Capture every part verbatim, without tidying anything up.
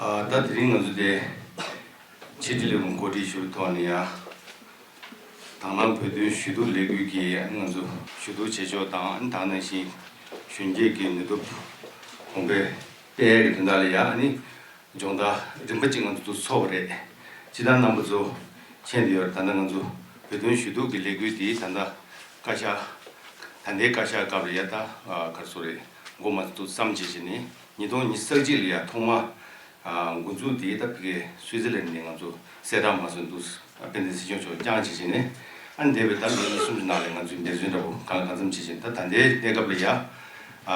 ཨ། ད་དེ་རིང་ང་ཚོ་དེ་ཕྱི་དྲིལ་ལས་ཁུངས་གོ་སྒྲིག་ཞུ་བའི་ཐོག་ནས་ཡ། དང་བླངས་བོད་དོན་ཞུ་གཏུག་ལས་འགུལ་གྱི་ང་ཚོ་ཞུ་གཏུག་བྱེད་ཕྱོགས་དང་། ད་ག་ནང་བཞིན་གཞོན་སྐྱེས་ཀྱི་ནུས་སྟོབས་གོང་འཕེལ་སྤེལ་ཡག་གི་དོན་དག་ལ་ཡ། ཨ་ནི་སྦྱོང་བརྡར་རིམ་པ་གཅིག་ང་ཚོ་འདུག་ཚོགས་པ་རེད། སྤྱིར་བཏང་རྣམ་པ་ཚོ་མཁྱེན་བསྡད་ཡོད་རེད། ད་ལྟ་ང་ཚོ་བོད་དོན་ཞུ་གཏུག་གི་ལས་འགུལ་འདི་ད་ལྟ་བཀའ་ཤག་ད་ལྟའི་བཀའ་ཤག་སྐབས་ལ་ཡ། ད་ག་རེ་ཟེར་དགོས་རེད། འགོ་མ་ཚུགས་ཙམ་བྱས་བྱས་ནས་ཉིས་སྟོང་ཉི་ཤུ་རྩ་གཅིག་ལ་ཡ་ཐོག་མ་འགོ་འཛུགས་དེ་ད་ཕ་གི་སུའི་ཙི་ལན་ནས་ང་ཚོ་གསལ་བསྒྲགས་མ་བཟོས་འདུག་དཔལ་ལྡན་སྲིད་སྐྱོང་མཆོག་བསྐྱངས་བྱས་བྱས་ནས། ཨ་ནི་འདས་པའི་ད་ལོ་གཉིས་གསུམ་གྱི་ནང་ལ་ང་ཚོས་འབད་བརྩོན་འདྲ་པོ་གང་ལ་གང་འཚམ་བྱས་བྱས་ནས། ད་ད་ལྟའི་གནས་སྐབས་ལ་ཡ།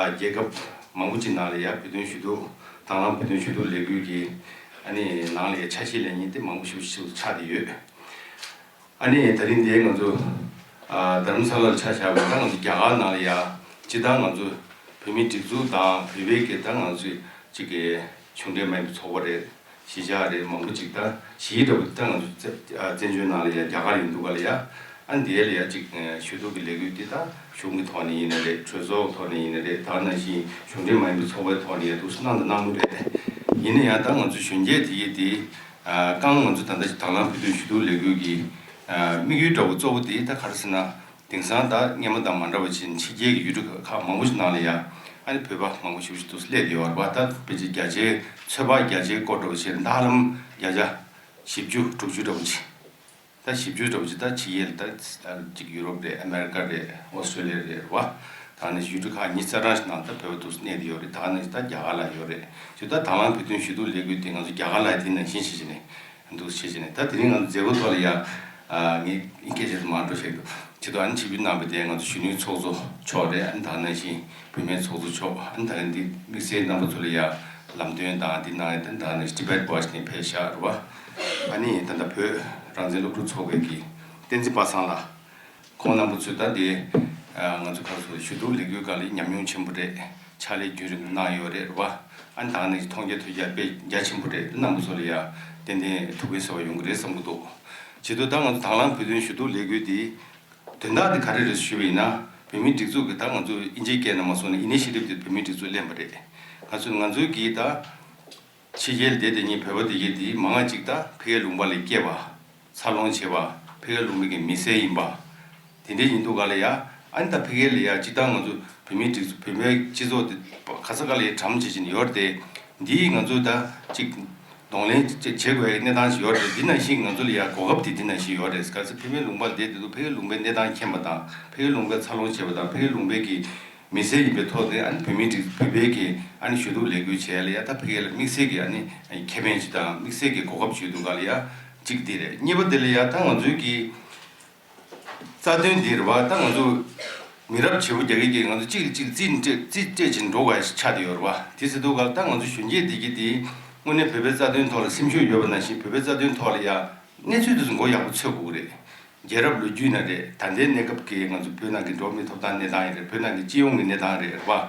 རྒྱལ་ཁབ་མང་པོ་ཅིག་ནང་ལ་ཡ་བོད་དོན་ཞུ་གཏུག་དང་བླངས་བོད་དོན་ཞུ་གཏུག་ལས་འགུལ་གྱི་ཨ་ནི་ནང་ལ་ཡ་ཆ་ཤས་ལེན་མཁན་དེ་མང་པོ་ཞིག་ཞིག་ཆགས་བསྡད་ཡོད། ཨ་ནི་དེ་རིང་འདིར་ང་ཚོ་ཨ་རྡ་རམ་ས་ལར་ཆ་བཞག་པ་ཡིན་ན། ང་ཚོ་རྒྱ་གར་ནང་ལ་ཡ་སྤྱིར་བཏང་ང་ཚོ་བོད་མིའི་སྒྲིག་འཛུགས་དང་བོད་པའི་གི་ད་ང་ཚོའི་གཅིག་གི་གཞུང་འབྲེལ་མ་ཡིན་པའི་ཚོགས་པ་རེད། གཞིས་ཆགས་རེད། མང་པོ་ཅིག་ད་གཞིས་འདྲ་པོ་ད་ང་ཚོ་བཙན་བཙན་བྱོལ་ནང་ལ་ཡ་རྒྱ་གར་ཡིན་འདུག་ག་ལ་ཡ། ཨ་ནི་དེ་ལ་ཡ་གཅིག་ཞུ་གཏུག་གི་ལས་འགུལ་འདི་ད་གཞུང་གི་ཐོག་ནས་ཡིན་ན་རེད། གྲོས་ཚོགས་ཐོག་ནས་ཡིན་ན་རེད། ད་ག་ནང་བཞིན་གཞུང་འབྲེལ་མ་ཡིན་པའི་ཚོགས་པའི་ཐོག་ནས་ཡ་འདུག་སེ་གནང་དང་གནང་གི་རེད། ཡིན་ན་ཡང་ད་ང་ཚོ་གཞོན་སྐྱེས་དེ་གི་དེ། ཨ། རྐང་ང་ཚོ་ད་ལྟ་དང་བླངས་བོད་དོན་ཞུ་གཏུག་ལས་འགུལ་གྱི་ཨ་དམིགས་ཡུལ་འདྲ་བོ་གཙོ་བོ་དེ་ད་ག་རེ་ཟེར་ན། དེང་སང་ད་སྔོན་མ་དང་མ་འདྲ་བ་ཅིག་ཕྱི་རྒྱལ་གྱི་ཡུལ་གྲུ་ཁག་མང་པོ་ཞིག་ནང་ལ་ཡ། ཨ་ནི་བོད་པ་མང་པོ་ཞིག་ཞིག་འདུག་སེ་སླེབས་ཡོད་རེད་པ། ད་ཕལ་ཆེར་བརྒྱ་ཆའི་ཚོད་དཔག་བརྒྱ་ཆའི་སྐོར་འདྲ་བོ་ཞིག་རེད། ད་ཧ་ལམ་བརྒྱ་ཆ་བཞི་བཅུ་དྲུག་ཅུ་འདྲ་བོ་ཅིག་ད་བཞི་བཅུ་འདྲ་བོ་ཅིག་ད་ཕྱི་རྒྱལ་ད་ཅིག་ཡུ་རོབ་རེད། ཨ་མེ་རི་ཀ་རེད། ཨོ་སི་ཀྲོ་ལི་ཡ་རེད་པ། ད་ནི་ཡུལ་གྲུ་ཁག་ཉི་ཤུ་རྩ་གྲངས་ཤིག་ནང་ད་བོད་པ་འདུག་སེ་གནས་བསྡད་ཡོད་རེད། ད་ནི་ད་རྒྱ་གར་ལ་ཡོད་རེད། ཅིག་ད་དང་བླངས་བོད་དོན་ཞུ་གཏུག་ལས་འགུལ་དེ་ང་ཚོ་རྒྱ་གར་ལ་དེ་ནང་བཞིན་བྱེད་བྱས་ནས་འདུག་སེ་བྱེད་བྱས་ནས། ད་དེ་རིང་ང་ཚོ་མཛད་སྒོ་ཐོག་ལ་ཡ། ཨ་ངས་སྐད་ཆ་དེ་མང་པོ་བཤད་འདུག་ཅིག་ད་ཨ་ནི་ཆིབས་བསྒྱུར་གནང་བའི་དེ་ང་ཚོ་གཞོན་ནུའི་ཚོགས་གཙོ་མཆོག་རེད། ཨ་ནི་ད་ནང་བཞིན་བུད་མེད་ཚོགས་གཙོ་མཆོག་ཨ་ནི་ད་ག་འདི་དམིགས་བསལ་རྣམ་པ་ཚོ་ལ་ཡ་ལམ་སྟོན་དང་འདི་གནང་ཡ་དེ་ད་ནི་ཊི་བེཊ་བྷོ་ཡེ་སི་ནས་ཕེབས་བཞག་རེད་པ། ཨ་ནི་ད་ལྟ་བོད་རང་བཙན་སློབ་ཕྲུག་ཚོགས་པའི་གི་བསྟན་འཛིན་པ་སངས་ལགས། ཁོང་རྣམ་པ་ཚོས་ད་དེ་ང་ཚོ་ག་རེ་ཟེར། ཞུ་གཏུག་ལས་འགུལ་སྒང་ལ་ཉམས་མྱོང་ཆེན་པོ་རེད། ཕྱག་ལས་རྒྱུན་རིང་གནང་ཡོད་རེད་རེད་པ། ཨ་ནི་ད་ནི་མཐོང་རྒྱ་ཐོས་རྒྱ་དཔེ་རྒྱ་ཆེན་པོ་རེད། རྣམ་པ་ཚོ་ལ་ཡ་ཏན་ཏན་ཐུགས་ཕན་གསོས་པ་ཡོང་གི་རེད་བསམ་གྱི་འདུག་བྱེད་དུས་ད་ང་ཚོ་དང་བླངས་བོད་དོན་ཞུ་གཏུག་ལས་འགུལ་འདི་དོན་དག་འདི་ག་རེ་རེད་ཞུས་པ་ཡིན་ན། བོད་མིའི་སྒྲིག་འཛུགས་ཀྱི་ད་ང་ཚོ་དབྱིན་ཇིའི་སྐད་ནང་མ་སོང་ན་ཨི་ནི་ཤི་ཊིབ་དེ་བོད་མིའི་སྒྲིག་འཛུགས་ལེན་པ་རེད། ང་ཚོ་ང་ཚོའི་གི་ད་ཕྱི་རྒྱལ་བསྡད་བསྡད་མཁན་བོད་པ་དེ་གས་དེ་མང་ང་ཅིག་ད་ཕ་གིའི་ལུང་པ་ལ་སྐྱེས་པ། འཚར་ལོངས་བྱས་པ། ཕ་གིའི་ལུང་པའི་གི་མི་སེར་ཡིན་པ། དེ་འདྲ་ཡིན་དུས་ག་ལ་ཡ། ཨ་ནི་ད་ཕ་གི་ལ་ཡ་སྤྱིར་བཏང་ང་ཚོ་བོད་མིའི་སྒྲིག་འཛུགས་བོད་པའི་སྤྱི་ཚོགས་དེ་ག་ས་ག་ལ་ཡ་གྲམ་བྱེད་བཞིན་ཡོད་རེད་དེ། འདིས་ང་ཚོ་ད་ཅིག་གདོང་ལེན་བྱེད་བྱེད་དགོས་ཡ་གནས་སྟངས་ཤིག་ཡོད་རེད། འདི་ནང་བཞིན་ང་ཚོ་ལ་ཡ་གོ་སྐབས་དེ་འདི་ནང་བཞིན་ཡོད་རེད། ག་ཚོད་ཕ་གིའི་ལུང་པ་བསྡད་དེ་དུས་ཕ་གིའི་ལུང་པའི་གནས་སྟངས་མཁྱེན་པ་དང་། ཕ་གིའི་ལུང་པའི་འཚར་ལོངས་བྱས་པ་དང་། ཕ་གིའི་ལུང་པའི་གི་མི་སེར་ཡིན་པའི་ཐོག་ནས། ཨ་ནི་བོད་མིའི་སྒྲིག་བོད་པའི་གི་ཨ་ནི་ཞུ་གཏུག་ལས་འགུལ་བྱས་ལ་ཡ། ད་ཕ་གི་ལ་དམིགས་བསལ་གྱི་ཨ་ནི་ཁེ་ཕན་ཅིག་དང་དམིགས་བསལ་གྱི་གོ་སྐབས་ཅིག་ཡོད་དུས་ག་ལ་ཡ། གཅིག་འདི་རེད། གཉིས་པ་འདི་ལ་ཡ་ད་ང་ཚོའི་གི་རྩ་དོན་འདི་རེད་བ། ད་ང་ཚོ་མི་རབས་བརྗེ་པོ་རྒྱག་གི་གི་ང་ཚོ་གཅིག་ལ་གཅིག་རྩིས་སྤྲད་རྩིས་སྤྲད་བྱས་འགྲོ་དགོས་ཡ་ཆགས་བསྡད་ཡོད་རེད་བ། དེ་ཟེར་དུས་ག་ལ་ད་ང་ཚོ་གཞོན་སྐྱེས་འདི་གི་དེ་དངོས་གནས་བོད་པའི་རྩ་དོན་ཐོག་ལ་སེམས་ཤུགས་ཡོད་པ་ནང་བཞིན་བོད་པའི་རྩ་དོན་ཐོག་ལ་ཡ་གནས་ཚུལ་དེ་ཚོ་མགོ་ཡག་པོ་ཚོད་དགོས་ཀྱི་རེད། རྒྱལ་རབས་ལོ་རྒྱུས་ན་རེད། ད་ལྟའི་གནས་སྐབས་ཀྱི་ང་ཚོ་བོད་ནང་གི་འགྲོ་བ་མིའི་ཐོབ་ཐང་གནས་སྟངས་ཡིན་རེད། བོད་ནང་གི་སྤྱི་ཡོངས་ཀྱི་གནས་སྟངས་རེད་བ།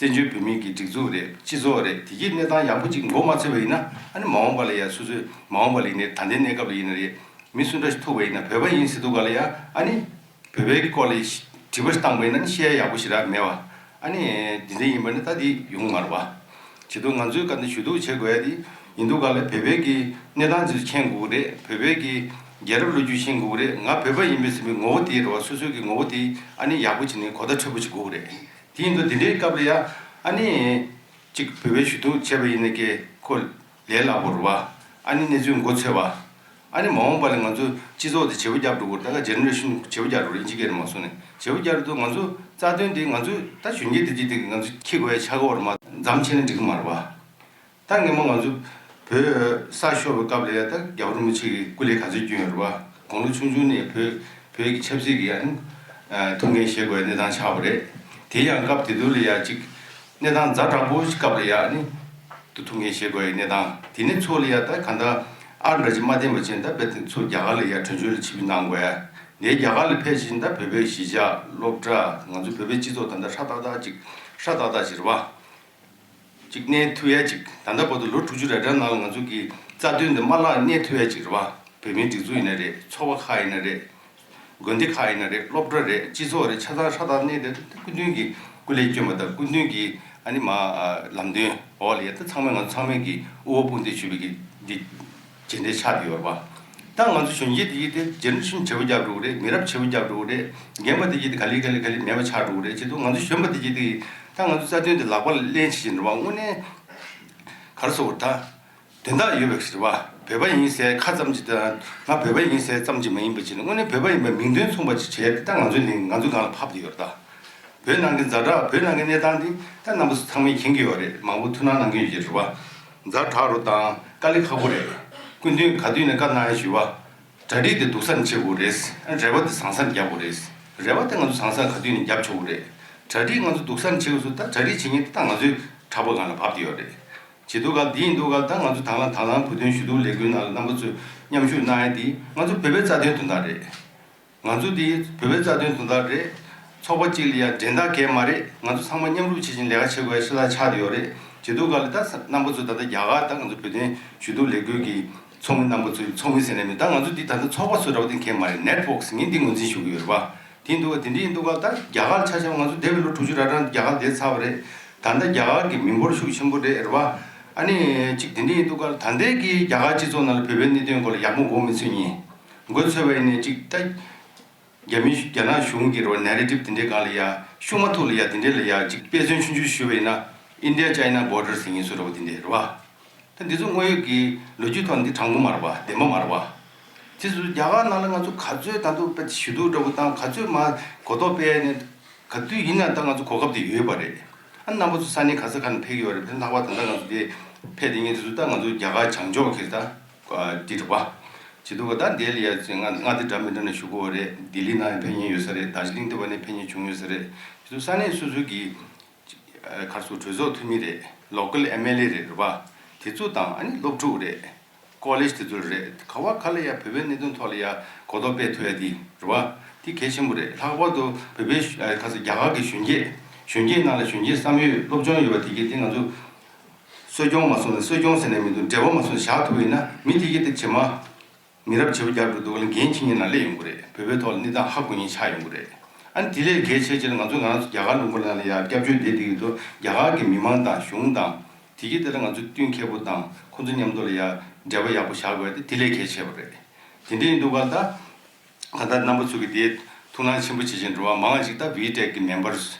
བཙན་བྱོལ་བོད་མིའི་གི་སྒྲིག་འཛུགས་རེད། སྤྱི་ཚོགས་རེད། དེ་གའི་གནས་སྟངས་ཡག་པོ་ཅིག་མགོ་མ་ཚོས་པ་ཡིན་ན། ཨ་ནི་མ་འོངས་པ་ལ་ཡ་སོ་སོའི་མ་འོངས་པ་ལ་ཡིན་ནའི་ད་ལྟའི་གནས་སྐབས་ལ་ཡིན་ན་རེད། མི་སུ་འདྲ་ཞིག་ཐུག་པ་ཡིན་ན་བོད་པ་ཡིན་ཟེར་དུས་ག་ལ་ཡ། ཨ་ནི་བོད་པའི་སྐོར་ལ་དྲི་བ་ཞིག་བཏང་པ་ཡིན་ན་ནི་བཤད་ཡ་ཡག་པོ་ཞིག་རག་མེད་བ། ཨ་ནི་འདི་འདྲ་ཡིན་པ་ནི་ད་འདི་ཡོང་མ་རེད་བ། བྱེད་དུས་ང་ཚོས་ག་འདི་ཞུ་གཏུག་བྱེད་དགོས་ཡ་འདི་ཡིན་དུས་ག་ལ་བོད་པའི་གི་གནས་སྟངས་ཚོ་མཁྱེན་དགོས་ཀྱི་རེད། བོད་པའི་གི་རྒྱལ་རབས་ལོ་རྒྱུས་མཁྱེན་དགོས་ཀྱི་རེད། ང་བོད་པ་ཡིན་པའི་ཟེར་བའི་ངོ་བོ་དེ་རེད་བ། སོ་སོའི་གི་ངོ་བོ་དེ་ཨ་ནི་ཡག་པོ་བྱས་ནས་གོ་བརྡ་འཕྲོད་པོ་ཞིག་དགོས་ཀྱི་རེད། དེ་ཡིན་དུས་འདི་འདྲའི་སྐབས་ལ་ཡ། ཨ་ནི་གཅིག་བོད་པའི་ཞུ་གཏུག་བྱས་པ་ཡིན་ན་ཀྱེ་ཁོ་ལས་སླ་པོ་རེད་བ། ཨ་ནི་གནས་ཚུལ་མགོ་ཚོས་པ། ཨ་ནི་མ་འོངས་པ་ལ་ང་ཚོ་སྤྱི་ཚོགས་དེ་བརྗེ་པོ་རྒྱག་འགྲོ་དགོས་རེད། ད་ག་ཇེ་ནེ་རེ་ཤན་བརྗེ་པོ་རྒྱག་འགྲོ་རེད། ཨིན་ཇི་སྐད་ནས་མ་སོང་ནས་བརྗེ་པོ་རྒྱག་འགྲོ་དུས་ང་ཚོ་རྩ་དོན་དེ་ང་ཚོ་ད་གཞོན་སྐྱེས་དེ་གཅིག་དེ་ང་ཚོ་འཁྱེར་དགོས་ཡ་ཆགས་ཀྱི་ཡོད་རེད་མ། མཚམས་ཆད་ན་འགྲིག་གི་མ་རེད་བ། ད་སྔོན་མ་ང་ཚོ་བོད་ས་ཤོར་བའི་སྐབས་ལ་ཡ་ད་རྒྱལ་བ་རིན་པོ་ཆེ་གིས་སྐུ་ལས་ག་ཚོད་བསྐྱོན་ཡོད་རེད་བ། དགུང་ལོ་ཆུང་ཆུང་ནས་བོད་བོད་ཀྱི་ཆབ་སྲིད་ཀྱི་ཡ་ནི་ཨ་ཐུགས་འགན་བཞེས་དགོས་ཡ་གནས་སྟངས་ཆགས་པ་རེད། དེ་ཡང་སྐབས་དེ་དུས་ལ་ཡ་གཅིག་གནས་སྟངས་ཛ་དྲག་པོ་ཞིག་སྐབས་ལ་ཡ་ནི་དུ་ཐུགས་འགན་བཞེས་དགོས་ཡ་གནས་སྟངས་དེ་ནི་ཚོ་ལ་ཡ་ད་ག་འདྲ་ཨར་འདྲ་ཅིག་མ་བསྟན་པ་བྱས་ད་བོད་དེ་ཚོ་རྒྱ་གར་ལ་ཡ་བྲོས་བྱོལ་ལ་ཆིབས་བསྒྱུར་གནང་དགོས་ཡ། ནས་རྒྱ་གར་ལ་ཕེབས་ཕྱིན་ད་བོད་པའི་གཞིས་ཆགས་སློབ་གྲྭ་ང་ཚོ་བོད་པའི་སྤྱི་ཚོགས་ད་ལྟ་ཧྲ་ཏག་ཏག་ཅིག་ཧྲ་ཏག་ཏག་ཅིག་རེད་བ། ཅིག་གནས་ཐུབ་ཡ་ཅིག་ད་ལྟ་བར་དུ་ལོ་དྲུག་ཅུ་རེ་གྲངས་ནང་ལ་ང་ཚོ་གི་རྩ་དོན་དེ་མ་བརླག་གནས་ཐུབ་ཡ་ཅིག་རེད་བ། བོད་མིའི་སྒྲིག་འཛུགས་ཡིན་ན་རེད། ཚོགས་པ་ཁག་ཡིན་ན་རེད། དགོན་སྡེ་ཁག་ཡིན་ན་རེད། སློབ་གྲྭ་རེད། སྤྱི་ཚོགས་རེད། ཆ་ཚང་ཧྲ་ཏག་གནས་དེ་སྐུ་མདུན་གྱི་ སྐུ་ལས་བསྐྱོན་པ་དང་སྐུ་མདུན་གྱི་ཨ་ནི་མ་ལམ་སྟོན་འོག་ལ་ཡ་ད་ཚང་མས་ང་ཚོ་ཚང་མས་ཀྱི་དབུ་བ་དཔུང་འདེགས་ཞུ་བའི་གི་འདི་རྗེས་འདྲེན་ཆགས་བསྡད་ཡོད་རེད་པ། ད་ང་ཚོ་གཞོན་སྐྱེས་དེ་ཡིན་ཏེ་ཇེ་ནེ་རེ་ཤན་བརྗེ་པོ་རྒྱག་འགྲོ་གི་རེད། མི་རབས་བརྗེ་པོ་རྒྱག་འགྲོ་གི་རེད། རྒན་པ་དེ་ཡིན་ཏེ་ག་ལེ་ག་ལེ་ག་ལེ་མེད་པ་ཆགས་འགྲོ་གི་རེད། བྱེད་དུས་ང་ཚོ་གཞོན་པ་དེ་ཡིན་ཏེ་ད་ང་ཚོ་རྩ་དོན་དེ་ལག་པ་ལ་ལེན་བྱེད་བཞིན་རེད་པ། དངོས་གནས་ག་རེ་ཟེར་དགོས་རེད་ད། དོན་དག་ཡོད་པའི་ཞིག་རེད་པ། བོད་པ་ཡིན་ཟེར་ཁ་ཙམ་གྱིས་དང་ང་བོད་པ་ཡིན་ཟེར་ཙམ་གྱིས་མ་ཡིན་པ་བྱས་ནས་དངོས་གནས་བོད་པ་ཡིན་པའི་མིང་དོན་མཚུངས་པ་ཅིག་བྱས་ཏེ་ད་ང་ཚོའི་གླིང་ང་ཚོའི་སྒང་ལ་ཕབ་བསྡད་ཡོད་རེད་ད། བོད་ནང་གི་ཛ་དྲག་བོད་ནང་གི་གནས་སྟངས་འདི་ད་རྣམ་པ་ཚོ་ཚང་མས་མཁྱེན་གྱི་ཡོད་རེད། མང་པོ་ཐུགས་སྣང་གནང་གི་ཡོད་ཀྱི་རེད་པ། ཛ་དྲག་རུ་དང་དཀའ་ལས་ཁག་པོ་རེད། སྐུ་མདུན་ག་དུས་ནས་བཀའ་གནང་ཡ་ཞུས་པ། གྲ་སྒྲིག་དེ་སྡུག་ས་ནས་བྱེད་དགོས་རེད། རེ་བ་དེ་བཟང་ས་ནས་རྒྱག་དགོས་རེད། རེ་བ་དེ་ང་ཚོ་བཟང་ས་ག་དུས་ནས་རྒྱབ་ཆོག་གི་རེད། གྲ་སྒྲིག་ང་ཚོ་སྡུག་ས་ནས་བྱེད་དགོས་སུ་ད་གྲ་སྒྲིག་བྱེད་མཁན་དེ་ད་ང་ཚོའི་དྲག་པོ་སྒང་ལ་བབས་བསྡད་ཡོད་རེད། བྱེད་དུས་ག་དེ་ཡིན་དུས་ག་ད་ང་ཚོ་དང་བླངས་དང་བླངས་བོད་དོན་ཞུ་གཏུག་ལས་འགུལ་ནང་ལ་རྣམ་པ་ཚོས་མཉམ་ཞུགས་གནང་ཡ་དེ་ང་ཚོ་བོད་པའི་རྩ་དོན་དོན་དག་རེད། ང་ཚོ་དེ་བོད་པའི་རྩ་དོན་དོན་དག་རེད། ཚོགས་པ་གཅིག་ལ་ཡ་འགྲན་ཟླ་གས་མ་རེད། ང་ཚོ་ཚང་མ་མཉམ་རུབ་བྱེད་བཞིན་ལས་ཀ་བྱེད་དགོས་ཡ་ཤ་སྟག་ཆགས་བསྡད་ཡོད་རེད། བྱེད་དུས་ག་ལ་ད་རྣམ་པ་ཚོ་ད་ལྟ་རྒྱ་གར་ད་ང་ཚོ་བོད་དོན་ཞུ་གཏུག་ལས་འགུལ་གྱི་ཚོགས་མི་རྣམ་པ་ཚོའི་ཚོགས་མི་ཟེར་ནས་མི་ད་ང་ཚོ་འདི་ད་ལྟ་ཚོགས་པ་སུ་འདྲ་བོ་དེ་མཁྱེན་མ་རེད། ནེཊ་ཝོག་ཟེར་མཁན་འདི་ངོས་འཛིན་ཞུ་གི་ཡོད་རེད་པ། དེ་འདུག་ག་དེ་འདྲ་ཡིན་འདུག་ག་ད་རྒྱ་གར་ཆ་བཞག་ང་ཚོ་འདས་པའི་ལོ་དྲུག་ཅུ་རེ་གྲངས་རྒྱ་གར་བསྡད་ཚར་བ་རེད། ད་ལྟ་རྒྱ་གར་གྱི་མི་འབོར་ཤུགས་ཆེན་པོ་རེད་རེད་པ། ཨ་ནི་ཅིག་དེ་འདྲ་ཡིན་འདུག་ག་ད་ལྟའི་གི་རྒྱ་གར་སྤྱི་ཚོགས་ནང་ལ་བོད་པའི་གནད་དོན་སྐོར་ལ་ཡག་པོ་མགོ་མི་ཚོས་མཁན། མགོ་ཚོས་པ་ཡིན་ནའི་ཅིག་ད་རྒྱ་མི་རྒྱ་ནག་གཞུང་གི་རེད་པ་ནེ་རེ་ཊིབ་དེ་འདྲའི་སྒང་ལ་ཡ་ཤུགས་མ་ཐུག་ལ་ཡ་དེ་འདྲའི་ལ་ཡ་ཅིག་དཔེ་མཚོན་ཆུང་ཆུང་ཞུས་པ་ཡིན་ན་ཨིན་ཌི་ཡ་ཅའི་ན་བོར་ཌར་ཟེར་མཁན་སུ་འདྲ་བོ་དེ་འདྲ་རེད་པ། ད་འདི་ཚོ་དངོས་ཡོད་ཀྱི་ལོ་རྒྱུས་ཐོག་ནས་འདི་དྲང་པོ་མ་རེད་པ། བདེན་པ་མ་རེད་པ། དེ་ཚོ་རྒྱ་གར་ནང་ལ་ང་ཚོ་ག་ཚོད་ད་དུང་དཔེ་ཞུ་གཏུག་འདྲ་པོ་དང་ག་ཚོད་མ་གོ་རྟོགས་སྤེལ་ནས་ག་དུས་ཡིན་ན་ད་ང་ཚོ་གོ་སྐབས་དེ་ཡོད་པ་རེད། ཨ་རྣམ་པ་ཚོ་ས་གནས་ག་ས་ག་ནས་ཕེབས་ཀྱི་ཡོད་རེད། ཕེབས་ལྷག་པ་ད་ལྟ་ང་ཚོ་དེ་ཕེབས་དེ་ངས་དེ་ཚོ་ད་ང་ཚོ་རྒྱ་གར་བྱང་ཕྱོགས་ཁེལ་ད་འདི་རེད་པ། བྱེད་དུས་ག་ད་འདི་ལ་ཡ་ང་ང་དེ་འདྲ་མི་འདྲ་ནས་ཞུ་གི་ཡོད་རེད། ལྡི་ལི་ནང་ཡང་ཕེབས་མཁན་ཡོད་ས་རེད། རྡོ་རྗེ་གླིང་དེ་བ་ནས་ཕེབས་མཁན་བྱུང་ཡོད་ས་རེད། དེ་ཚོ་ས་གནས་སོ་སོའི་གི་གར་སོ་གྲོས་ཚོགས་འཐུས་མི་རེད། ལོ་ཀལ་ཨེམ་ཨེལ་ཨེ་རེད་རེད་པ། དེ་ཚོ་དང་ཨ་ནི་སློབ་ཕྲུག་རེད། ཀོ་ལེཇ་དེ་ཚོ་རེད། ག་བ་ག་ལ་ཡ་བོད་པའི་གནད་དོན་ཐོག་ལ་ཡ་གོ་རྟོགས་སྤེལ་ཐུབ་ཡ་དེ་རེད་པ། དེ་གལ་ཆེན་པོ་རེད། ལྷག་པར་དུ་བོད་པའི་ག་ཚོད་རྒྱ་གར་གྱི་གཞོན་སྐྱེས་གཞོན་སྐྱེས་ནང་ལ་གཞོན་སྐྱེས་བསམ་ཡོད་སློབ་སྦྱོང་ཡོད་པ་དེ་གས་དེ་ང་ཚོ་གསོ་སྐྱོང་མ་སོང་ན་གསོ་སྐྱོང་ཟེར་ནས་མི་འདུག་འབྲེལ་བ་མ་སོང་ན་བཞག་ཐུབ་པ་ཡིན་ན་མི་དེ་གས་དེ་རྗེས་མ། མི་རབས་བྱེད་པོ་རྒྱབ་འགྲོ་འདུག་ལ་འགན་འཁྱེར་མཁན་ནང་སླེབས་ཡོང་གི་རེད། བོད་པའི་ཐོག་ལ་གནས་སྟངས་ཧ་གོ་མཁན་ཆགས་ཡོང་གི་རེད། ཨ་ནི་དེ་ལས་གལ་ཆེ་ཆེ་ལ་ང་ཚོ་ང་རང་ཚོ་རྒྱ་གར་ལུང་པ་ནང་ལ་ཡ་སྐྱབས་བཅོལ་བསྡད་དེ་ཡོད་དུས་རྒྱ་གར་གྱི་མི་མང་དང་གཞུང་དང་དེ་གི་དེ་ལ་ང་ཚོ་བསྟུན་མཁས་པོ་དང་ཁོང་ཚོ་མཉམ་དུ་ལ་ཡ་འབྲེལ་བ་ཡག་པོ་བཞག་དགོས་ཏེ་དེ་ལས་གལ་ཆེ་བ་རེད། དེ་འདྲ་ཡིན་དུས་ག་ད་ག་ད་རྣམ་པ་ཚོ་གི་དེ་ཐུགས་སྣང་ཆེན་པོ་བྱེད་བཞིན་འགྲོ་བ་མང་ཅིག་ད་བི་ཊེག་གི་མེམ་བར་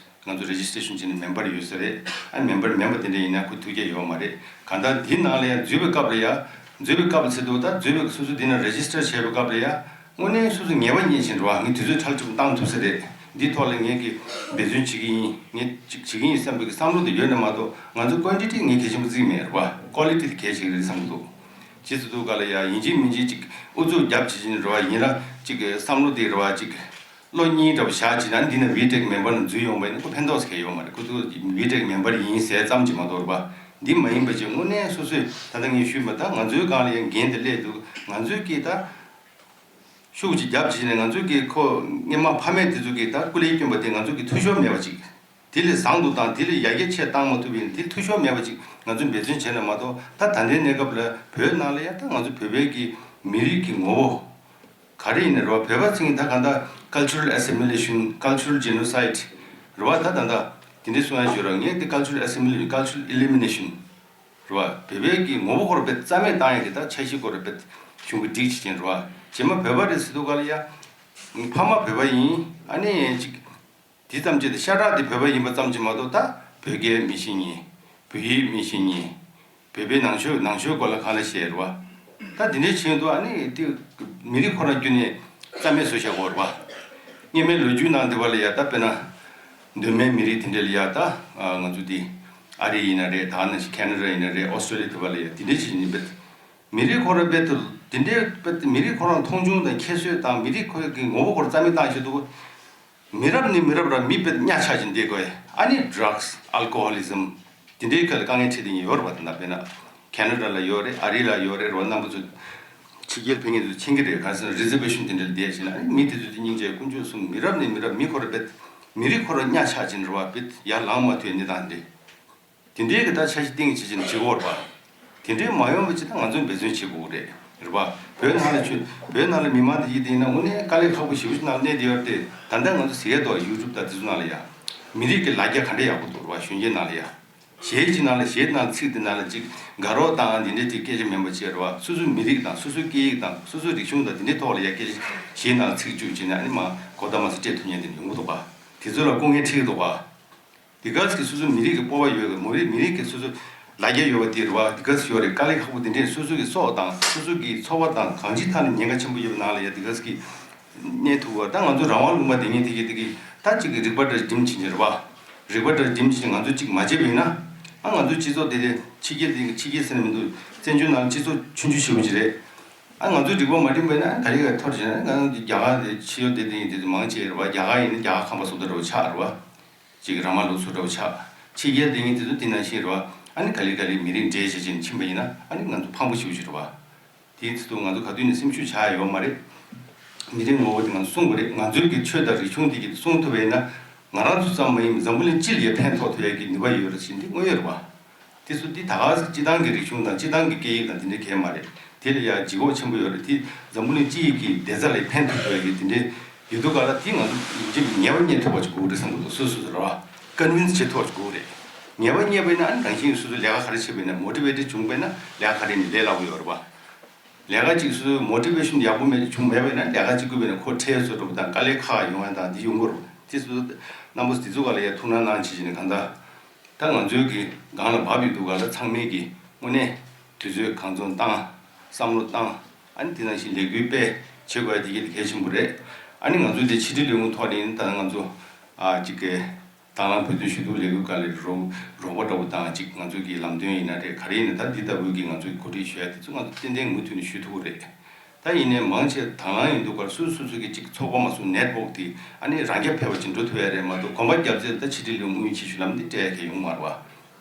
ང་ཚོ་རེ་ཇི་སི་ཊེ་ཤན་བྱས་ནས་མེམ་བར་ཡོད་ས་རེད། ཨ་མེམ་བར་མེན་པ་དེ་འདྲ་ཡིན་ན་ཁོ་ཐུགས་རྒྱལ་ཡོད་མ་རེད། གང་ལྟར་འདི་ནང་ལ་ཡང་འཛུལ་བའི་སྐབས་ལ་ཡ། འཛུལ་བའི་སྐབས་ལ་ཟེར་དུས་ད་འཛུལ་བའི་སོ་སོ་འདི་ནང་རེ་ཇི་སི་ཊར་བྱས་པའི་སྐབས་ལ་ཡ། དངོས་གནས་སོ་སོ་ངེས་པ་རྙེད་བཞིན་འགྲོ་བ་ངས་དུས་ཚོད་མཐར་ཐུག་བཏང་ཐུབ་ས་རེད། འདི་ཐོག་ལ་ངས་ཀྱི་འབད་བརྩོན་བྱེད་ཀྱི་ཡིན། ངས་ཅིག་བྱེད་ཀྱི་ཡིན་བསམ་པའི་བསམ་བློ་དེ་ཡོད་ན་མ་གཏོགས་ང་ཚོ་ཀོན་ཊི་ཊི་ངས་གལ་ཆེན་པོ་བརྩི་གི་མེད་རེད་བ། ཀོ་ལི་ཊི་དེ་གལ་ཆེ་གི་རེད་བསམ་གི་འདུག་ཇི་སྲིད་དུ་ག་ལ་ཡ་ཡིན་གཅིག་མིན་གཅིག་ཅིག་ཨུ་ཚུགས་རྒྱབ་བྱེད་ཀྱི་ཡིན་རེད་བ། ཡིན་ན་ཅིག་བསམ་བློ་དེ་རེད་བ་ཅིག་བློ་གཉིས་འདྲ་བོ་བཞག་ཅིག་ན་འདི་ན་བི་ཊེག་མེམ་བར་ནང་འཛུལ་ཡོང་བ་ཡིན་ན་ཁོ་ཕན་ཐོགས་སུ་གལ་ཡོད་མ་རེད། ཁོ་ཚོ་བི་ཊེག་མེམ་བར་ཡིན་ཟེར་ཙམ་གྱིས་མ་གཏོགས་རེད་པ། འདི་མ་ཡིན་པ་ཅིག་དངོས་གནས་སོ་སོས་ད་ལྟ་ངས་ཞུས་པ་ད་ང་ཚོའི་སྒང་ལ་ཡང་འགན་དེ་སླེབས་འདུག་ང་ཚོས་ཀྱིས་ད་ཤུགས་ཅིག་རྒྱབ་བྱས་ནས་ང་ཚོས་ཀྱིས་ཁོ་སྔོན་མ་ཕ་མེས་དེ་ཚོ་གིས་ད་སྐུ་ལས་བསྐྱོན་པ་དེ་ང་ཚོ་གིས་འཐུས་ཤོར་མེད་པ་ཅིག་དེ་ལས་བཟང་དུ་བཏང་དེ་ལས་ཡར་རྒྱས་ཆེ་བཏང་མ་ཐུབ་པ་ཡིན་ན་དེ་འཐུས་ཤོར་མེད་པ་ཅིག་ང་ཚོས་འབད་བརྩོན་བྱས་ན་མ་གཏོགས་ད་ད་ལྟའི་གནས་སྐབས་ལ་བོད་ནང་ལ་ཡང་ད་ང་ཚོ་བོད་པའི་གི་མི་རིགས་ཀྱི་ངོ་བོ། ག་རེ་ཡིན་ན་རེད་བ། བོད་པ་ཚོ་གིས་ད་གང་ལྟར་cultural assimilation, cultural genocide རེད་བ། ད་ད་ད་དེ་འདྲའི་གསུང་ཡ་ཡོད་རེད། ངས་དེ་cultural assimilation, cultural elimination རེད་བ། བོད་པའི་གི་ངོ་བོ་ཁོ་ར་དཔེ་རྩ་མེད་བཏང་ཡ་གི་ད་འཆར་གཞི་ཁོ་ར་དཔེ་གཞུང་གི་སྒྲིག་བྱེད་ཀྱིན་རེད་བ། རྗེས་མ་བོད་པ་རེད་ཟེར་དུས་ག་ལ་ཡ། ཕ་མ་བོད་པ་ཡིན། ཨ་ནི་ཅིག་དེ་ཙམ་ཅིག་ད་ཤ་ཁྲག་དེ་བོད་པ་ཡིན་པ་ཙམ་གྱིས་མ་གཏོགས་ད་བོད་སྐད་མི་ཤེས་མཁན། བོད་ཡིག་མི་ཤེས་མཁན། བོད་པའི་ནང་ཆོས་ནང་ཆོས་སྐོར་ལ་གང་ལ་བཤད་རེད་བ། ད་འདི་འདྲའི་ཕྱིན་དུས་ཨ་ནི་དེ་མི་རིགས་ཁོ་རང་བརྒྱུད་ནས་རྩ་མེད་བཟོ་བྱ་དགོས་རེད་བ། སྔོན་མའི་ལོ་རྒྱུས་ནང་དེ་བ་ལ་ཡ་ད་དཔེར་ན། གདོད་མའི་མི་རིགས་དེ་འདྲ་ལ་ཡ་ད་ང་ཚོ་དེ་ཨ་རི་ཡིན་ན་རེད། ད་ནང་བཞིན་ཁེ་ན་ཌ་ཡིན་ན་རེད། ཨོ་སི་ཀྲོ་ལི་ཡ་དེ་བ་ལ་ཡ་དེ་འདྲའི་ཕྱིན་ནི་བེད། མི་རིགས་ཁོ་རང་བེད་དུ་དེ་འདྲའི་བེད་མི་རིགས་ཁོ་རང་མཐོང་ཆུང་དང་ཁྱད་གསོད་དང་མི་རིགས་ཁོ་གི་ངོ་བོ་ཁོ་རང་རྩ་མེད་བཏང་བཞིན་འདུག་མི་རབས་ནས་མི་རབས་ར་མི་དཔེ་གཉའ་ཆག་ཅིག་བསྡད་དགོས། ཨ་ནི་ཌྲག་སི་ཨལ་ཀོ་ཧོ་ལི་ཛམ་དེ་འདྲའི་ཁ་ལ་དཀའ་ངལ་འཕྲད་དེ་ཡོད་རེད་བ། དེ་འདྲ་དཔེར་ན་ཁེ་ན་ཌ་ལ་ཡོད་རེད། ཨ་རི་ལ་ཡོད་རེད། རོ་རྣམ་པ་ཚོ་ཕྱི་རྒྱལ་ཕེབས་མཁན་ཚོ་མཁྱེན་གྱི་རེད། ག་ཟེར་ན་རི་ཛར་ཝེ་ཤན་དེ་འདྲ་ལ་བསྡད་བྱས་ན་ཨ་ནི་མི་དེ་ཚོ་དེ་སྙིང་རྗེ་དཀོན་མཆོག་གསུམ། མི་རབས་ནས་མི་རབས་མི་ཁོ་ར་དཔེ་མི་རིགས་ཁོ་ར་གཉའ་ཆག་ཅིག་རེད་བ། དཔེ་ཡར་ལངས་མ་ཐུབ་གནས་སྟངས་འདི། དེ་འདྲའི་གི་ད་འཆར་གཞི་བཏིང་བྱེད་ཀྱི་ནི་བྱེད་དགོས་རེད་པ། དེ་འདྲའི་མ་ཡོང་བའི་ཆེད་དུ་ང་ཚོས་འབད་བརྩོན་བྱེད་དགོས་རེད། རེད་པ། བོད་ནང་ལ་ཆུ་བོད་ནང་ལ་མི་མང་དེ་ཡིད་དེ་ཡིན་ན་དངོས་གནས་དཀའ་ལས་ཁག་པོ་ཞེ་པོ་ཞིག་ནང་གནས་བསྡད་ཡོད་རེད་དེ། ད་ལྟ་ང་ཚོ་ཟེར་ཡས་འདུག་ཡུ་ཊུབ་དང་དེ་ཚོ་ནང་ལ་ཡ། མི་རིགས་ཀྱི་ལ་རྒྱ་ག་འདྲ་ཡག་པོ་འདུག་རེད་བ། གཞོན་སྐྱེས་ནང་ལ་ཡ། གཞས་ཅིག་ནང་ལ་གཞས་ནང་ཚིག་དེ་ནང་ལ་ཅིག་དགའ་རོགས་དང་དེ་འདྲའི་དེ་སྐད་ཆ་མིན་པ་བྱས་རེད་བ། སོ་སོའི་མི་རིགས་དང་སོ་སོའི་སྐད་ཡིག་དང་སོ་སོའི་རིག་གཞུང་དང་དེ་འདྲའི་ཐོག་ལ་ཡ་སྐད་ཆ་གཞས་ནང་ཚིག་བཅུག་བྱས་ནས་ཨ་ནི་མ་གོ་ད་མ་སི་སྤྲད་ཐུབ་མཁན་དེ་ཡོང་གི་འདུག་བ། དེ་ཚོ་ལ་སྐུ་ངལ་འཕྲད་ཀྱི་འདུག་བ། དེ་ག་ཚོད་སོ་སོའི་མི་རིགས་ཀྱི་སྤོབས་པ་ཡོད་ཀྱི་མི་རིགས་མི་རིགས་ཀྱི་སོ་སོའི་ལ་རྒྱ་ཡོད་པ་དེ་རེད་བ། དེ་ག་ཚོད་ཡོད་རེད། དཀའ་ལས་ཁག་པོ་དེ་འདྲས་སོ་སོ་གི་སྲོག་དང་སོ་སོ་གི་འཚོ་བ་དང་གང་ཅིའི་ཐད་ནས་ཉེན་ཁ་ཆེན་པོ་ཡོད་པའི་ནང་ལ་ཡ་དེ་ག་ཚོད་ཀྱི་གནས་ཐུབ་པ། ད་ང་ཚོ་རང་དབང་ལུང་པ་དེ་ཉིད་དེ་གི་དེ་གི་ད་ཅིག་གི་རིག་པ་འདྲ་སྒྲིམ་བྱེད་ཀྱི་རེད་བ། རིག་པ་འདྲ་སྒྲིམ་བྱེད་ང་ཚོ་ཅིག་མ་བྱས་པ་ཡིན་ན། ཨ་ང་ཚོ་སྤྱི་ཚོགས་དེ་དེ་ཕྱི་རྒྱལ་དེ་གི་ཕྱི་རྒྱལ་ཟེར་ན་མི་འདུག་བཙན་བྱོལ་ནང་སྤྱི་ཚོགས་ཆུང་ཆུང་ཞེ་པོ་ཅིག་རེད། ཨ་ང་ཚོ་རིག་པ་མ་སྒྲིམ་པ་ཡིན་ན་ག་རེ་ག་ཐོར་བྱས་ན་ང་ཚོ་རྒྱ་གར་དེ་ཕྱི་ཡོད་དེ་དེ་ཡིན་དེ་ཚོ་མང་ཆེ་རེད་བ། རྒྱ་གར་ཡིན་ན་རྒྱ་གར་ཁམས་པ་བཟོ་ལྟ་འདྲ་བོ་ཆགས་རེད་བ། ཅིག་ར་མ་ལུག་སུ་འདྲ་བོ་ཆགས། ཕྱི་རྒྱལ་དེ་ཡིན་དེ་ཚོ་དེ་ནང་བཞིན་རེད་བ། ཨ་ནི་ག་ལེ་ག་ལེ་མི་རིགས་འདྲེས་བྱེད་ཅིག་ཕྱིན་པ་ཡིན་ན་ཨ་ནི་ང་ཚོ་ཕངས་པོ་ཞེ་པོ་ཅིག་རེད་བ། དེའི་ཚེ་ཐུག་ང་ཚོ་ག་དུས་ནས་སེམས་ཤུགས་ཆག་ཡོད་མ་རེད། མི་རིགས་ངོ་བོ་དེ་ང་ཚོ་སྲུང་དགོས་རེད། ང་ཚོའི་གི་ཆོས་དང་རིག་གཞུང་དེ་གི་སྲུང་ཐུབ་པ་ཡིན་ན། ང་རང་ཚོ་ཙམ་མ་ཡིན་པར་འཛམ་བུ་གླིང་སྤྱི་ལ་ཡང་ཕན་ཐོགས་ཐུབ་ཡ་གི་ནུས་པ་ཡོད་རེད་ཟེར་འདི་དངོས་ཡོད་རེད་བ། དེ་ཚོ་འདི་ད་ག་ཟེ་སྤྱི་བཏང་གི་རིག་གཞུང་དང་སྤྱི་བཏང་གི་སྐད་ཡིག་དང་དེ་འདྲ་གལ་མ་རེད། དེ་ལ་ཡང་ལྗིད་ཁོག་ཆེན་པོ་ཡོད་རེད། དེ་འཛམ་བུ་གླིང་སྤྱི་ཡི་གི་བདེ་རྩ་ལ་ཕན་ཐོགས་ཐུབ་ཡ་གི་དེ་འདྲའི་ཡོད་དུས་ག་ལ་དེ་ང་ཚོ་ཡིན་གཅིག་ངེས་པ་རྙེད་ཐུབ་པ་ཅིག་དགོས་རེད་བསམ་གི་འདུག་སོ་སོ་སོ་རེད་བ། ཀོན་ཝིན་སི་བྱེད་ཐུབ་པ་ཅིག་དགོས་རེད། ངེས་པ་རྙེད་པ་ཡིན་ན་ཨ་ནི་རང་བཞིན་སོ་སོ་ལས་ཀ་ག་རེ་བྱེད་པ་ཡིན་ན་མོ་ཊི་ཝེ་ཊེཌ་བྱུང་པ་ཡིན་ན་ལས་ཀ་ག་རེ་ནས་ལས་སླ་པོ་ཡོད་རེད་བ། ལས་ཀ་གཅིག་སུ་མོ་ཊི་ཝེ་ཤན་ཡག་པོ་མེད་བྱུང་མེད་པ་ཡིན་ན་ལས་ཀ་གཅིག་བསྐུལ་བས་ན་ཁོ་ཁྲལ་བཟོ་འགྲོ་བ་དང་དཀའ་ལས་ཁག་ཡོང་བ་དང་འདི་ཡོང་གི་རེད། དེ་ཚོ་རྣམ་པ་དེ་ཚོ་ག་ལ་ཡ་ཐུགས་སྣང་གནང་བྱེད་ཀྱི་ནི་གང་ལྟར། ད་ང་ཚོའི་གི་སྒང་ལ་བབས་ཡོད་དུས་ག་ལ་ཚང་མས་ཀྱི་དངོས་གནས་དུས་ཚོད་གང་འཚམ་བཏང་བསམ་བློ་བཏང་ཨ་ནི་དེ་ནང་བཞིན་ལས་འགུལ་སྤེལ་བྱེད་དགོས་ཡ་དེ་གི་དེ་གལ་ཆེན་པོ་རེད། ཨ་ནི་ང་ཚོའི་དེ་ཕྱི་དྲིལ་ལས་ཁུངས་ཐོག་ནས་ད་ང་ཚོ་ཨ་གཅིག་གི་དང་བླངས་བོད་དོན་ཞུ་གཏུག་ལས་འགུལ་སྒང་ལ་རོགས་རོགས་པ་འདྲ་བོ་དང་གཅིག་ང་ཚོ་གི་ལམ་སྟོན་ཡིན་ན་རེད། ག་རེ་ཡིན་ན་ད་འདི་ལྟ་བུའི་གི་ང་ཚོའི་གོ་སྒྲིག་ཞུ་ཡ་དེ་ཚོ་ང་ཚོ་ཏན་ཏན་མུ་མཐུད་ནས་ཞུ་ཐུབ་ཀྱི་རེད། ད་ཡིན་ནའི་མང་ཆེ་དང་བླངས་ཡིན་འདུག་གར་སོ་སོ་སོ་གི་གཅིག་ཚོགས་པ་མ་སོང་ནེཊ་ཝོག་དེ་ཨ་ནི་རང་རྐྱ་འཕེར་བ་ཅིག་འགྲོ་ཐུབ་ཡ་རེད་མ་གཏོགས་གོམ་པ་རྒྱབ་ཚད་ད་ཕྱི་དྲིལ་ལས་ཁུངས་དངུལ་ཆེ་ཤོས་ལམ་འདི་སྤྲད་ཡ་གལ་ཡོང་མ་རེད་བ།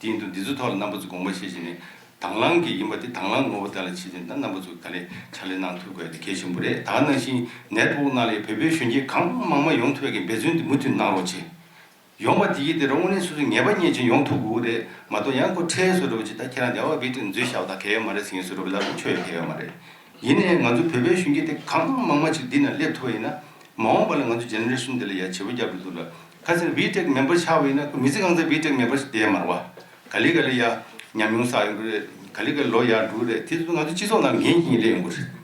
དེ་ཡིན་དུས་འདི་ཚོ་ཐོག་ལ་རྣམ་པ་ཚོ་དགོངས་པ་བཞེས་བྱས་ནས་དང་བླངས་གི་ཡིན་པ་དེ་དང་བླངས་ངོ་བོ་དེ་ལ་ཕྱིན་ནས་ད་རྣམ་པ་ཚོ་ག་ལེ་ཕྱག་ལས་གནང་ཐུབ་དགོས་ཡ་དེ་གལ་ཆེན་པོ་རེད། ད་ག་ནང་བཞིན་ནེཊ་ཝོག་ནང་ལ་བོད་པའི་གཞོན་སྐྱེས་གང་མང་མང་ཡོང་ཐུབ་ཡ་གི་འབད་བརྩོན་དེ་མུ་མཐུད་གནང་རོགས་བྱེད། ཡོང་བ་དེ་ཡིན་དེ་རང་དངོས་གནས་སོ་སོའི་ངེས་པ་རྙེད་ཅིང་ཡོང་ཐུབ་དགོས་རེད་མ་གཏོགས་ཡང་ཁོ་ཁྲལ་བཟོ་འདྲ་བོ་ཅིག་ད་ཁྱེད་རང་དེ་བ་བི་ཊེག་འཛུལ་བཞག་པ་དང་གལ་ཡོད་མ་རེད་ཟེར་མཁན་བཟོ་འདྲ་བོ་ལབ་ན་ཆོ་ཡོད་གལ་ཡོད་མ་རེད། ཡིན་ནའི་ང་ཚོ་བོད་པའི་གཞོན་སྐྱེས་དེ་གང་མང་མང་ཅིག་འདི་ན་སླེབས་ཐུབ་པ་ཡིན་ན་མ་འོངས་པ་ལ་ང་ཚོ་ཇེ་ནེ་རེ་ཤན་དེ་ལ་ཡ་བྱེད་པོ་རྒྱབ་འགྲོ་ཐུབ་ལ། ཁ་སང་བི་ཊེག་མེམ་བར་ཆགས་པ་ཡིན་ན་ཁོ་མི་ཚེ་གང་ཚ་བི་ཊེག་མེམ་བར་ཞིག་བསྡད་མ་རེད་བ། ག་ལེ་ག་ལེ་ཡ་ཉམས་མྱོང་བསགས་ཡོང་གི་རེད། ག་ལེ་ག་ལེ་ལོ་ཡར་འགྲོ་གི་རེད། དེ་ཚོ་ང་ཚོ་སྤྱི་ཚོགས་ནང་འགན་འཁྱེར་སླེབས་ཡོང་གི་རེད།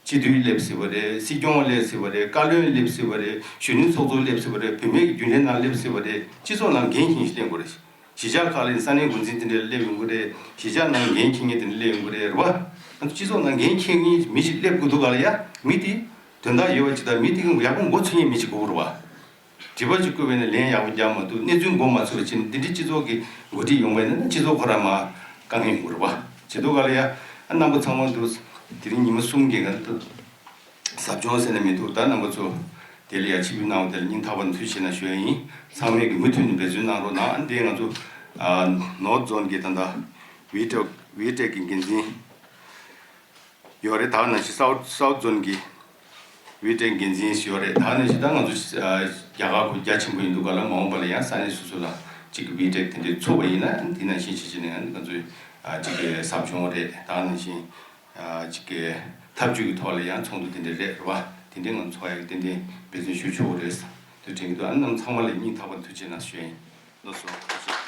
སྤྱི་འཐུས་སླེབས་ཟེར་བ་རེད། སྲིད་སྐྱོང་སླེབས་ཟེར་བ་རེད། བཀའ་བློན་སླེབས་ཟེར་བ་རེད། གཞོན་ནུ་ཚོགས་གཙོ་སླེབས་ཟེར་བ་རེད། བུད་མེད་ཀྱི་རྒྱུན་ལས་ནང་སླེབས་ཟེར་བ་རེད། སྤྱི་ཚོགས་ནང་འགན་འཁྱེར་ཞིག་སླེབས་དགོས་རེད། གཞིས་ཆགས་ཁག་ལ་ས་གནས་འགོ་འཛིན་དེ་འདྲ་སླེབས་ཡོང་གི་རེད། གཞིས་ཆགས་ནང་འགན་འཁྱེར་མཁན་དེ་འདྲ་སླེབས་ཡོང་གི་རེད། རེད་བ། ང་ཚོ་སྤྱི་ཚོགས་ནང་འགན་འཁྱེར་མཁན་མི་ཞིག་སླེབས་དགོས་འདུག་ག་ལ་ཡ། མི་དེ་དོན་དག་ཡོད་པ་ཅིག་དང་མི་དེ་གི་ཡག་པོ་མགོ་ཚོས་མཁན་མི་ཞིག་དགོས་རེད་བ། དྲི་བ་ཅིག་བཀོད་པས་ན་ལན་ཡག་པོ་རྒྱག་མ་ཐུབ། གནས་ཚུལ་མགོ་མ་ཚོས་པ་བྱས་ནས་འདི་འདྲའི་སྤྱི་ཚོགས་ཀྱི་འགོ་ཁྲིད་ཡོང་བས་ན་སྤྱི་ཚོགས་ཁོ་རང་མར་དཀའ་ངལ་ཡོང་གི་རེད་བ། བྱེད་དུས་ག་ལ་ཡ་ཨ་རྣམ་པ་ཚང་མ་འདུག་དེ་རིང་ཉི་མ་གསུམ་གྱི་ག་འདུག་ཟབ་སྦྱོང་ཟེར་ན་མི་འདུག་ད་རྣམ་པ་ཚོ་དེ་ལ་ཡ་ཕྱི་འབུལ་གནང་བ་དེ་ལ་སྙིང་ཐག་པ་ནས་ཐུགས་རྗེ་ཆེ་གནང་ཞུ་ཡ་ཡིན། ཚང་མས་ཀྱི་མུ་མཐུད་ནས་འབད་བརྩོན་གནང་རོགས་གནང་། ཨ་འདི་ང་ཚོ་ནོར་ཛོན་གྱི་ད་ལྟ་བི་ཊེག་བི་ཊེག་གི་འགན་འཛིན་ཡོད་རེད། ད་ནང་བཞིན་སའུ་སའུ་ཛོན་གྱི་བི་ཊེག་འགན་འཛིན་ཞིག་ཡོད་རེད། ད་ནང་བཞིན་ད་ང་ཚོ་ཨ་རྒྱ་གར་ཁོ་རྒྱ་ཆེན་པོ་ཡིན་འདུག་ག་ལ་མ་འོངས་པ་ལ་ཡང་ས་གནས་སོ་སོ་ལ་གཅིག་གི་བི་ཊེག་དེ་འདྲའི་ཚུགས་པ་ཡིན་ན་དེ་ནང་བཞིན་བྱེད་བྱེད་ནས་ང་ཚོའི་ཨ་གཅིག་གི་ཟབ་སྦྱོང་རེད། ད་ནང་བཞིན་ཨ་གཅིག་གི་ཐབས་ཇུས་ཀྱི་ཐོག་ལ་ཡང་ཚོགས་འདུ་དེ་འདྲ་རེད། རེད་བ། དེ་འདྲའི་ང་ཚོ་ཚོགས་ཡག་ཏན་ཏན་འབད་བརྩོན་ཞུ་ཆོག་གི་རེད། དེ་དྲན་གྱི་འདུག་ཨ་རྣམས་ཚང་མ་ལ་སྙིང་ཐག་པ་ནས་ཐུགས་རྗེ་གནང་ཞུ་ཡིན། ལགས་སོ།